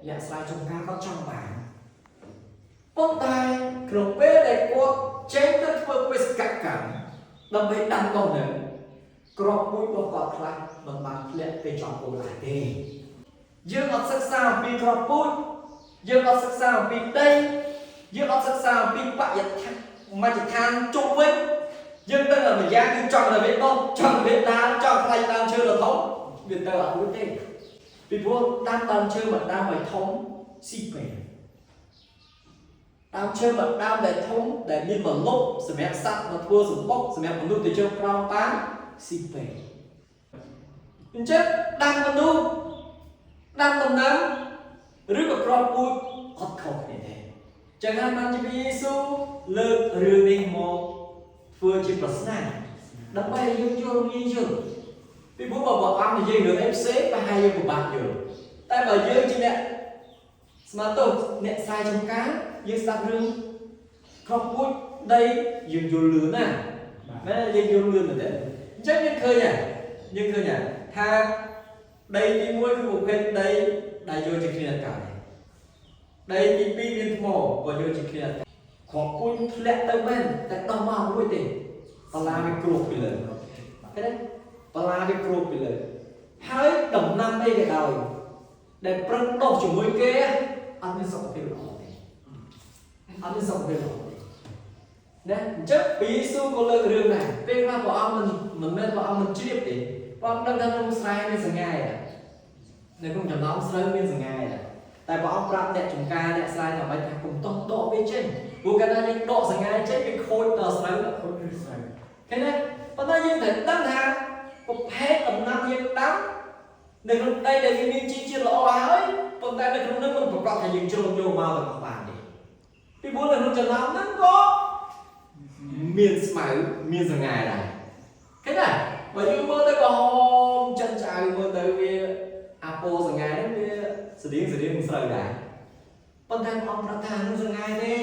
អ្នកស្រែចម្ការគាត់ចង់បានប៉ុន្តែក្នុងពេលដែលគាត់ចេញទៅធ្វើបេសកកម្មដើម្បីដាំដុះនឹងគ្រាប់ពូជរបស់គាត់ខ្លះមិនបានធ្លាក់ទៅចំពោះឡាទេយើងអត់សិក្សាអំពីគ្រាប់ពូជយើងអត់សិក្សាអំពីដីយើងអត់សិក្សាអំពីបរិយាកាសមជ្ឈដ្ឋានជុំវិញយើងដឹងតែម្យ៉ាងគឺចង់តែវាដុះចង់តែវាដើរចង់ខ្លាញ់ដើមឈើដ៏ធំវាទៅអត់រួចទេពីព្រោះដាំដើមឈើមួយដើមឲ្យធំស៊ីពេលដើមឈើមួយដើមដែលធំដែលមានម្លប់សម្រាប់សត្វមកធ្វើសម្បុកសម្រាប់មនុស្សទៅជើងក្រោមបានស៊ីពេលអញ្ចឹងដាំមនុស្សដាំដំណាំឬក៏គ្រាប់ពូជអត់ខុសគ្នាទេចឹងហើយបានជាព្រះយេស៊ូវលើករឿងនេះមកធ្វើជាប្រស្នាដើម្បីឲ្យយើងយល់ងាយយល់ពីព្រោះបើព្រះអង្គនិយាយរឿងអីផ្សេងប្រហែលយើងពិបាកយល់តែបើយើងជាអ្នកស្មាតោអ្នកស្រែចម្ការយើងស្ដាប់រឿងគ្រាប់ពូជដីយើងយល់លឿនណាស់មែនយើងយល់លឿនមែនទេអញ្ចឹងយើងឃើញហ่ะយើងឃើញហ่ะថាដីទី1គឺប្រភេទដីដែលយកជាគ្នាកើតដីទី2មានថ្មក៏យកជាគ្នាគ្រាប់ពូជធ្លាក់ទៅមែនតែដោះមករួចទេបន្លាវាគ្របពីលើឃើញទេបន្លាវាគ្របពីលើហើយដំណាំអីក៏ដោយដែលប្រឹងដុះជាមួយគេអត់មានសុខភាពល្អទេអត់មានសុខភាពល្អទេណាអញ្ចឹងព្រះយេស៊ូវក៏លើករឿងដែរពេលខ្លះព្រះអង្គមិនមិនមែនព្រះអង្គមិនជ្រាបទេព្រះអង្គដឹងថាក្នុងស្រែមានសង្ងាយដែរនៅក្នុងចំណោមស្រូវមានសង្ងាយដែរតែព្រះអង្គប្រាប់អ្នកចំការអ្នកស្រែថាម៉េចថាកុំតោះដកវាចេញព្រោះកាលណាយើងដកសង្ងាយចេញវាខូចដល់ស្រូវ ខូចឬស្រូវ ឃើញទេប៉ុន្តែយើងត្រូវដឹងថាប្រភេទដំណាំយើងដាំនៅក្នុងដីដែលយើងមានជីជាតិល្អហើយប៉ុន្តែនៅក្នុងនោះមិនប្រកាសថាយើងជ្រុំយកមកទាំងអស់បានទេពីព្រោះនៅក្នុងចំណោមហ្នឹងក៏មានស្មៅមានសង្ងាយដែរឃើញទេបើយើងមើលទៅក៏ហមចិនចៅមើលទៅវាអាពោសង្ងាយហ្នឹងវាស្តៀងស្តៀងនឹងស្រូវដែរប៉ុន្តែព្រះអង្គប្រាប់ថានោះសង្ងាយទេ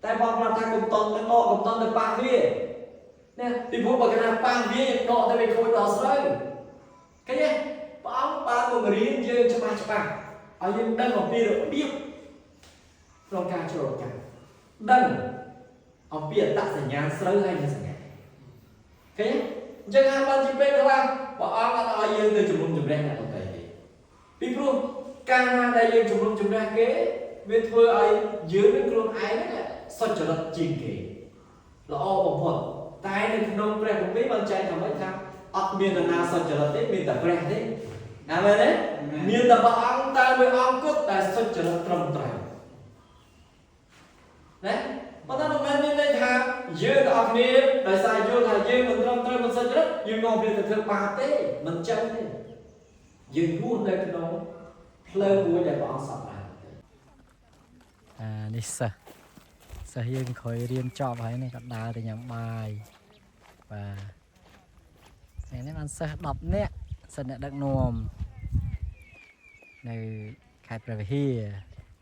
តែព្រះអង្គប្រាប់ថាកុំតន់ទៅដកកុំតន់ទៅប៉ះវា ណាពីព្រោះបើកណាប៉ះវាយើងដកទៅវាខូចដល់ស្រូវឃើញទេព្រះអង្គបានបង្រៀនយើងច្បាស់ច្បាស់ឲ្យយើងដឹងអំពីរបៀបក្នុងការជ្រកកម្មដឹងអំពីអត្តសញ្ញាណស្រូវហើយនិងសញ្ញាឃើញទេអញ្ចឹងហើយបានជាពេលខ្លះព្រះអង្គអត់ឲ្យយើងទៅជំនុំជម្រះអ្នកដទៃទេពីព្រោះកាលណាដែលយើងជំនុំជម្រះគេវាធ្វើឲ្យយើងនឹងខ្លួនឯងហ្នឹងសុចរិតជាងគេល្អបំផុត តែនៅក្នុងព្រះគម្ពីរបានចែងថាម៉េចថាអត់មាននរណាសុចរិតទេមានតែព្រះទេណាមែនទេមានតែព្រះអង្គតែមួយអង្គគត់តែសុចរិតត្រឹមត្រូវណាប៉ុន្តែមិនមែនមានន័យថាយើងទាំងអស់គ្នាដោយសារយល់ថាយើងមិនត្រឹមត្រូវមិនសុចរិតយើងនាំគ្នាទៅធ្វើបាបទេមិនចឹងទេយើងរស់នៅក្នុងផ្លូវមួយដែលព្រះអង្គសព្វបានទេ អានេះសិស្សសិស្សយើងក្រោយរៀនចប់ហើយនេះក៏ដើរទៅញ៉ាំបាយបាទថ្ងៃនេះបានសិស្ស10នាក់សិស្សអ្នកដឹកនាំនៅខេត្តព្រះវិហារ។